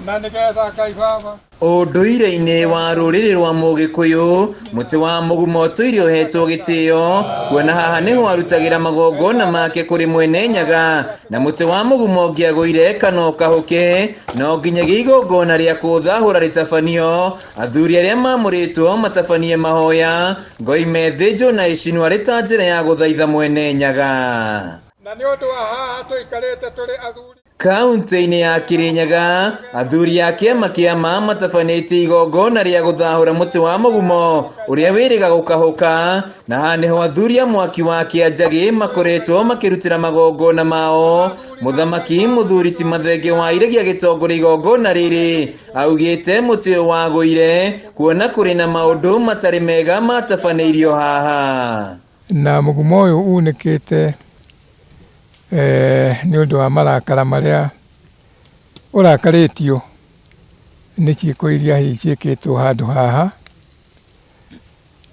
Na nĩgetha Ngai Baba. Ũndũire-inĩ wa rũrĩrĩ rwa Mũgĩkũyũ, mũtĩ wa mũgumo ũtũire ũhetwo gĩtĩo, kuona haha nĩho arutagĩra magongona make kũrĩ mwene Nyaga, na mũtĩ wa mũgumo ũngĩagũire kana ũkahũke, no nginyagia igongona rĩa kũũthahũra rĩtabanio, athuri arĩa mamũrĩtwo matabanie mahoya, ngoima ĩthĩnjwo na ĩcinwo arĩ ta njĩra ya gũthaitha mwene Nyaga. Na nĩ ũndũ wa haha tũikarĩte tũrĩ athuri. Kauntĩ-inĩ ya Kirinyaga, athuri a kĩama kĩa ma matabanĩtie igongona rĩa gũthahũra mũtĩ wa mũgumo ũrĩa wĩrĩga gũkahũka, na haha nĩho athuri a mwaki wa Kĩanjagĩ makoretwo makĩrutĩra magongona mao. Mũthamaki mũthuri ti Mathenge wa Iregi agĩtongoria igongona rĩrĩ, augĩte mũtĩ ũyũ wagũire kuona kũrĩ na maũndũ matarĩ mega matabanĩirio haha. Na mũgumo ũyũ unĩkĩte nĩ ũndũ wa marakara marĩa ũrakarĩtio nĩ ciĩko iria hihi ciĩkĩtwo handũ haha.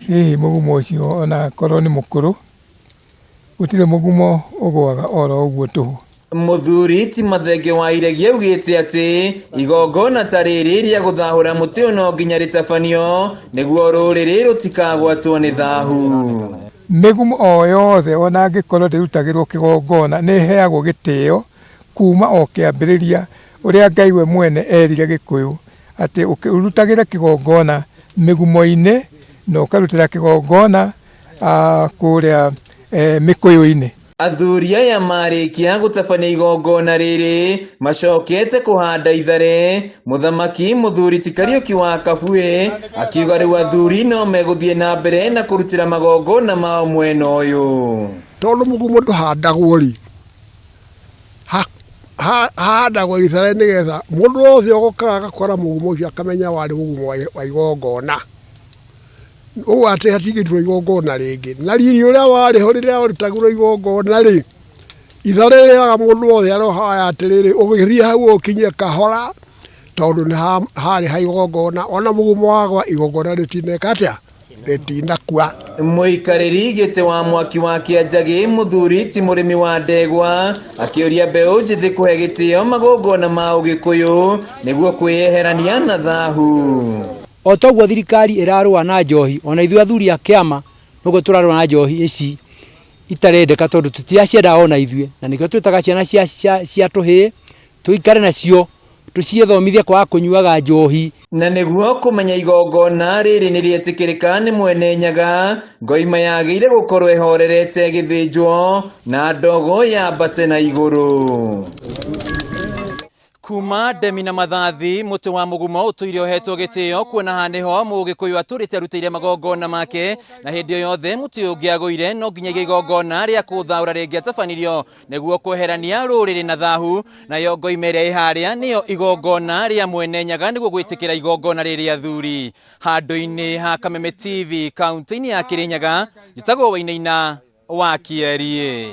Hihi mũgumo ũcio ona korwo nĩ mũkũrũ, gũtirĩ mũgumo ũgũaga oro ũguo tũhũ. Mũthuri ti Mathenge wa Iregi augĩte atĩ igongona ta rĩrĩ rĩa gũthahũra mũtĩ ũyũ no nginya rĩtabanio nĩguo rũrĩrĩ rũtikagwatwo nĩ thahu. Mĩgumo o yothe o na angĩkorwo ndĩrutagĩrwo kĩgongona nĩ ĩheagwo gĩtĩo kuma o kĩambĩrĩria ũrĩa Ngai we mwene erire Gĩkũyũ atĩ ũrutagĩre kĩgongona mĩgumo-inĩ na ũkarutĩra kĩgongona kũrĩa mĩkũyũ-inĩ. Athuri aya marĩkia gũtabania igongona rĩrĩ macokete kũhanda ithare, mũthamaki mũthuri ti Kariũki wa Kabuĩ akiuga rĩu athuri no megũthiĩ na mbere na kũrutĩra magongona mao mwena ũyũ. Tondũ mũgumo ndũhandagwo rĩ, hahandagwo ithare nĩgetha mũndũ wothe ũgũkaga agakora mũgumo ũcio akamenya warĩ mũgumo wa igongona. Ũũ atĩ hatingĩrutwo igongona rĩngĩ. Na riri ũrĩa warĩ ho rĩrĩa warutagĩrwo igongona rĩ, itharĩ rĩraga mũndũ wothe arohoya atĩrĩrĩ, ũgĩthiĩ hau ũkinye kahora, tondũ nĩ harĩ ha igongona, ona mũgumo wagwa igongona rĩtineka atĩa, rĩtinakua. Mũikarĩri gĩtĩ wa mwaki wa Kĩanjagĩ mũthuri ti mũrĩmi wa ndegwa akĩũria mbeũ njĩthĩ kũhe gĩtĩo magongona ma ũgĩkũyũ nĩguo kwĩyeherania na thahu. O ta ũguo thirikari ĩrarũa na njohi, o na ithuĩ athuri a kĩama noguo tũrarũa na njohi ici itarendeka tondũ tũtiracienda o na ithuĩ. Na nĩkĩo twĩtaga ciana cia, cia, cia tũhĩĩ tũikare nacio tũciĩthomithie kwaga kũnyuaga njohi. Na nĩguo kũmenya igongona rĩrĩ nĩ rĩetĩkĩrĩka nĩ mwene Nyaga, ngoima yagĩire gũkorwo ĩhorerete ĩgĩthĩnjwo na ndogo yambate na igũrũ. Kuma Ndemi na Mathathi, mũtĩ wa mũgumo ũtũire ũhetwo gĩtĩo kuona haha nĩho Mũgĩkũyũ atũrĩte arutĩire magongona make, na hĩndĩ o yothe mũtĩ ũyũ ũngĩagũire no nginyagia igongona rĩa kũũthaũra rĩngĩatabanirio nĩguo kweherania rũrĩrĩ na thahu, nayo ngoima ĩrĩa ĩ harĩa nĩyo igongona rĩa mwene Nyaga nĩguo gwĩtĩkĩra igongona rĩrĩ athuri. Handũ-inĩ ha Kameme TV kaunti-inĩ ya Kĩrĩnyaga, njĩtagwo Wainaina wa Kĩeriĩ.